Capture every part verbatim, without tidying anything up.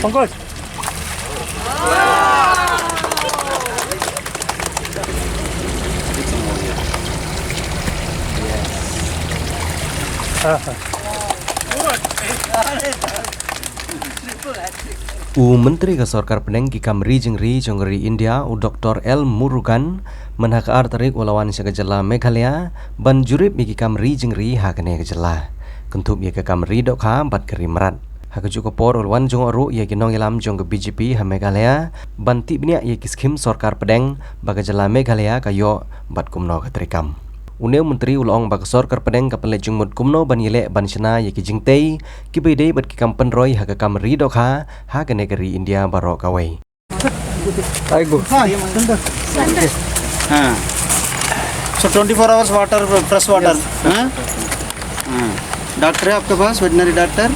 Pankaj. U Myntri ka Sorkar Pdeng ki kam ri jingri jong ka ri India, u Doktor L Murugan, mynha ka ar tarik u la wan sha ka jylla Meghalaya ban jurip ïa ki kam ri jingri ha kane ka jylla, kynthup ïa ka kam ri dohkha bad ka ri mrad. Ha kajuh ka por u la wan jngoh ruh ïa ki nongïalam jong ka B J P ha Meghalaya ban tip bniah ïa ki skhim Sorkar Pdeng ba ka jylla Meghalaya ka ïoh bad kumno ka treikam. Une u Myntri u la ong ba ka Sorkar Pdeng ka pynleit jingmut kumno ban ïaleh ban shna ïa ki jingtei kiba ïadei bad ki kam pynroi ha ka kam ri dohkha ha kane ka ri India baroh kawei. Aigo. हाँ। So twenty four hours water, fresh water. हाँ। हाँ। Doctor है आपके पास, veterinary doctor?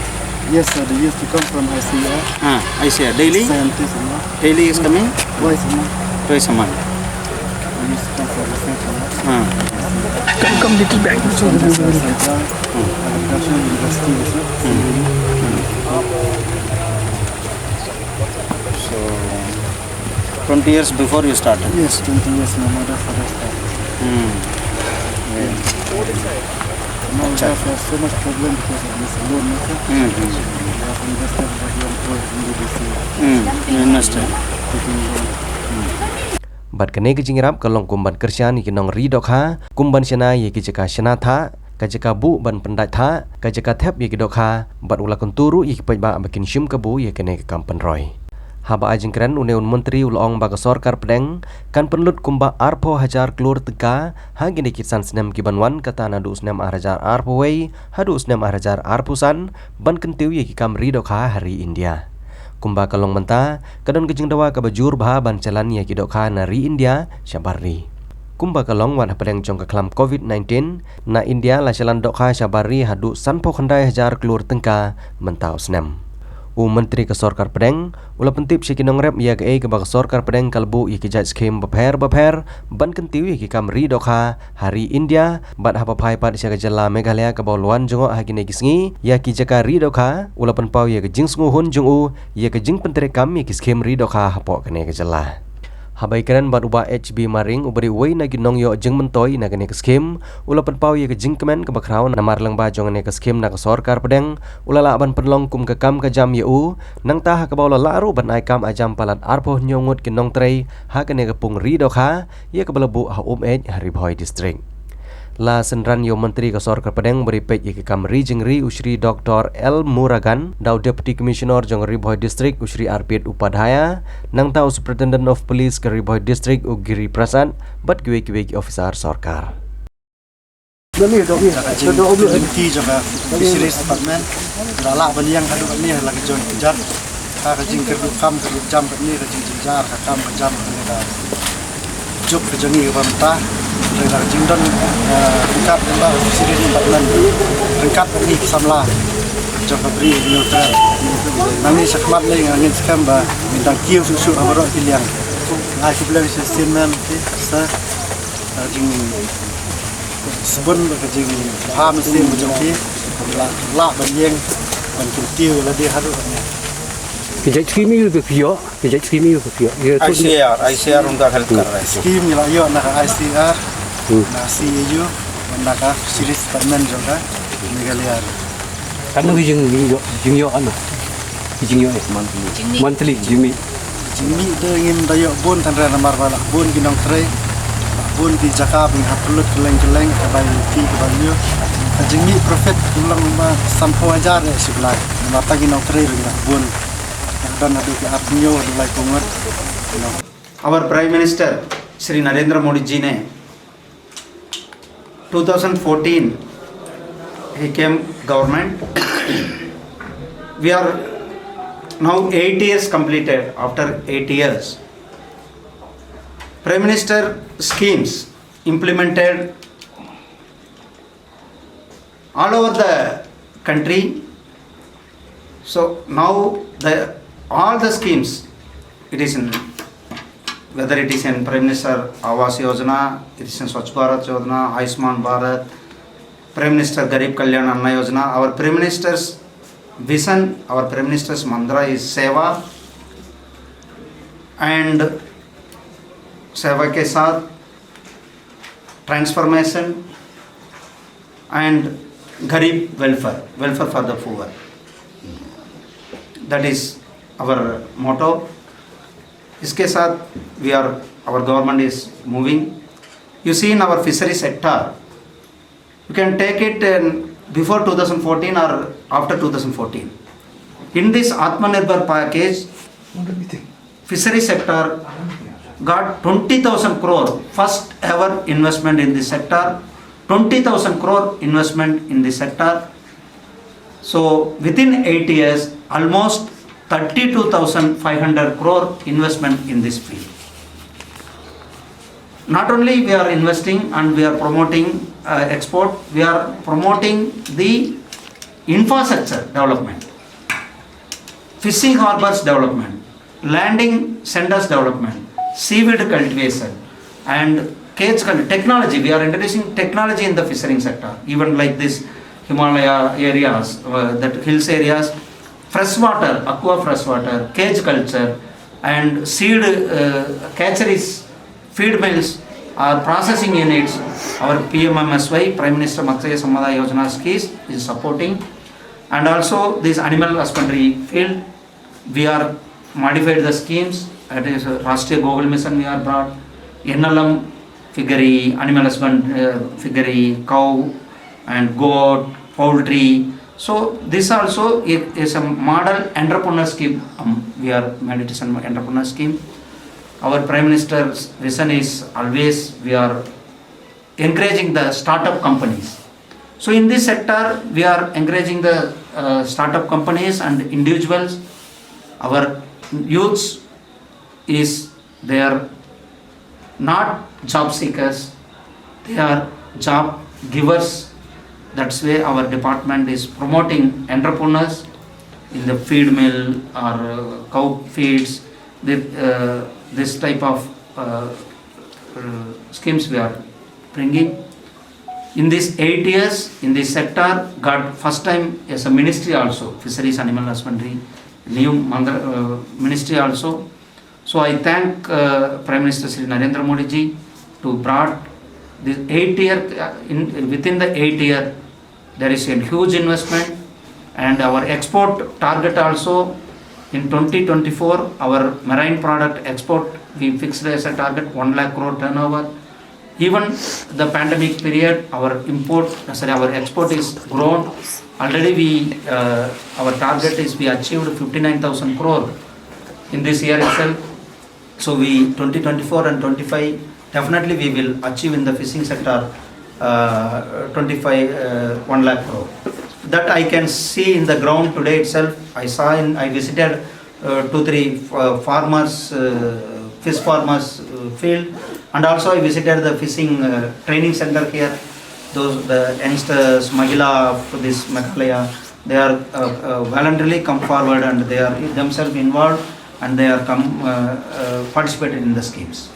Yes, sir. They used to come from I C R. हाँ, ऐसे है। Daily? Scientist, you know. Daily is coming? Twice a month. Twice a month. They used to come for the same, you know. हाँ। Come, come little back. Agriculture University, you know. So twenty years before you started? Yes, twenty years my mother father started. Now we have uh, so much problem because of this loan, you know, sir. Hmm, hmm. We have invested like one crore in the B C, hmm, investor. taking loan. Bad kane ka jingïarap ka long kum ban kyrshan ïa ki nong ri dohkha, kum ban shna ïa ki jaka shna thah, ka jaka buh ban pyndait thah, ka jaka thep ïa ki dohkha, bad u la kyntu ruh ïa ki paidbah ba kin shim kabu ïa kane ka kam pynroi. Haba ai jingkren, une u Myntri u la ong ba ka Sorkar Pdeng kan pynlut kumba arphew hajar klur tyngka ha kine ki san snem ki ban wan, kata naduh u snem ar hajar arphew wei haduh u snem ar hajar arphew san, ban kyntiew ïa ki kam ri dohkha ha ri India. Kumba ka long mynta, ka don ka jingdawa kaba jur bha ban shalan ïa ki dohkha na ri India shabar ri. Kumba ka long, wat hapdeng jong ka khlam covid nineteen, na India la shalan dohkha shabar ri haduh sanphew khyndai hajar klur tyngka mynta u snem. U Myntri ka Sorkar Pdeng u la pyntip sha ki nongrep ïa kaei kaba ka Sorkar Pdeng ka la buh ïa ki jait skhim bapher bapher ban kyntiew ïa ki kam ri dohkha ha ri India, bad haba phai pat sha ka jylla Meghalaya kaba u la wan jngoh ha kine ki sngi ïa ki jaka ri dohkha, u la pynpaw ïa ka jingsngewhun jong u ïa ka jingpyntreikam ïa ki skhim ri dohkha hapoh kane ka jylla. Haba ïakren bad u Bah H B Maring, uba dei uwei na ki nongïoh jingmyntoi na kane ka skhim, u la pynpaw ïa ka jingkmen kaba khraw namar lyngba jong kane ka skhim na ka Sorkar Pdeng u la lah ban pynlong kum ka kam ka jam ïa u, nangta ha kaba u la lah ruh ban ai kam ai jam palat arphew hynñiew ngut ki nongtrei ha kane ka pung ri dohkha, ïa kaba la buh ha Umeit ha Ri Bhoi District. La synran ïa u Myntri ka Sorkar Pdeng ba dei peit ïa ka kam ri jingri, u Shri Doktor L Murugan, da u Deputy Commissioner jong ka Ri Bhoi District, u Shri Arpit Upadhyaya, nangta u Superintendent of Police ka Ri Bhoi District, u Giri Prasad, bad kiwei kiwei ki officer sorkar. Ka jingkyrduh jong ka Fisheries Department la lah ban ïeng haduh katne, la ka jong ka jat. Ka jingkyrduh kam kyrduh jam katne, ka jingjynjar ka kam ka jam katne, ka juk ka jong ngi kaba mynta. Hynrei la ka jingdon, eh, ryngkat lyngba ka Fisheries Department, ryngkat bad ngi ki samla jong ka Bri Hynñiewtrep. Nangne shakhmat lei nga ngeit skhem ba ngin dang kiew shuh shuh ha baroh ki liang. Ai khublei shisien mem, ki sir. Ka jing sbun bad ka jingbha mynsiem ba jong phi, la, lah ban ïeng ban kyntiew ïa lade haduh katne. Ki jait skim ïa ka phi ïoh, ki jait skim ïa ka phi ïoh. Ïa tu. ICR, ICR उनका हेल्प कर रहा है। Skim ngi la ïoh na ka I C R, na C A U, na ka Fisheries Department jong ka Meghalaya. Katno ki jing, jingïoh, jingïoh ano? Ki jingïoh eh? Monthly. Monthly, jingmih. Jingmih te ngim da ïoh bun, tang re namar ba la bun ki nongtrei, la bun ki jaka ba ngi hap pynlut kylleng kylleng, ka bai ki, ka bai ïoh. Ka jingmih profit ka long ba sanphew hajar eh shi blai. Namar tang ki nongtrei ba ngi la bun. Ka don haduh ki arphew hynñiew haduh laiphew ngut. Our Prime Minister Shri Narendra Modi ji ne two thousand fourteen he came government. We are now eight years completed. After eight years, Prime Minister schemes implemented all over the country. So now the all the schemes, it is in, whether it is in Prime Minister Awas Yojana, it is in Swachh Bharat Yojana, Ayushman Bharat, Prime Minister Garib Kalyan Anna Yojana, our Prime Minister's Vision, our Prime Minister's mantra is Seva, and Seva ke saath transformation and Garib welfare, welfare for the poor. That is our motto. इसके साथ we are, our government is moving. You see, in our fishery sector, you can take it in before two thousand fourteen or after two thousand fourteen. In this Atmanirbhar package, fishery sector got twenty thousand crore, first ever investment in this sector, twenty thousand crore investment in this sector. So within eight years, almost thirty-two thousand five hundred crore investment in this field. Not only we are investing and we are promoting uh, export, we are promoting the infrastructure development, fishing harbors development, landing centers development, seaweed cultivation, and cage cul- technology. We are introducing technology in the fishing sector, even like this Himalaya areas, uh, that hills areas, freshwater, aqua freshwater, cage culture, and seed uh, catcheries, feed mills, our processing units, our P M M S Y, Prime Minister Matsya Sampada Yojana schemes is supporting, and also this animal husbandry field, we are modified the schemes. That is uh, Rashtriya Gokul Mission we are brought, N L M piggery, animal husband uh, piggery, cow and goat, poultry. So this also i- is a model entrepreneur scheme. Um, we are meditation entrepreneur scheme. Our Prime Minister's vision is always we are encouraging the startup companies. So in this sector, we are encouraging the uh, startup companies and individuals. Our youths is they are not job seekers, they are job givers. That's why our department is promoting entrepreneurs in the feed mill or uh, cow feeds. The, uh, this type of uh, uh, schemes we are bringing. In these eight years, in this sector, got first time as a ministry also, fisheries, animal husbandry, new mandra, uh, ministry also. So I thank uh, Prime Minister Shri Narendra Modi ji to brought this eight year uh, in within the eight year there is a huge investment, and our export target also in twenty twenty-four our marine product export we fixed as a target one lakh crore turnover. Even the pandemic period, our import, sorry, our export is grown. Already we, uh, our target is we achieved fifty-nine thousand crore in this year itself. So we twenty twenty-four and twenty-five, definitely we will achieve in the fishing sector uh, twenty-five, uh, one lakh crore. That I can see in the ground today itself. I saw in, I visited uh, two, three uh, farmers, uh, fish farmers uh, field, and also I visited the fishing uh, training center here. Those the youngsters, Mahila of this Meghalaya, they are uh, uh, voluntarily come forward and they are themselves involved and they are come uh, uh, participated in the schemes.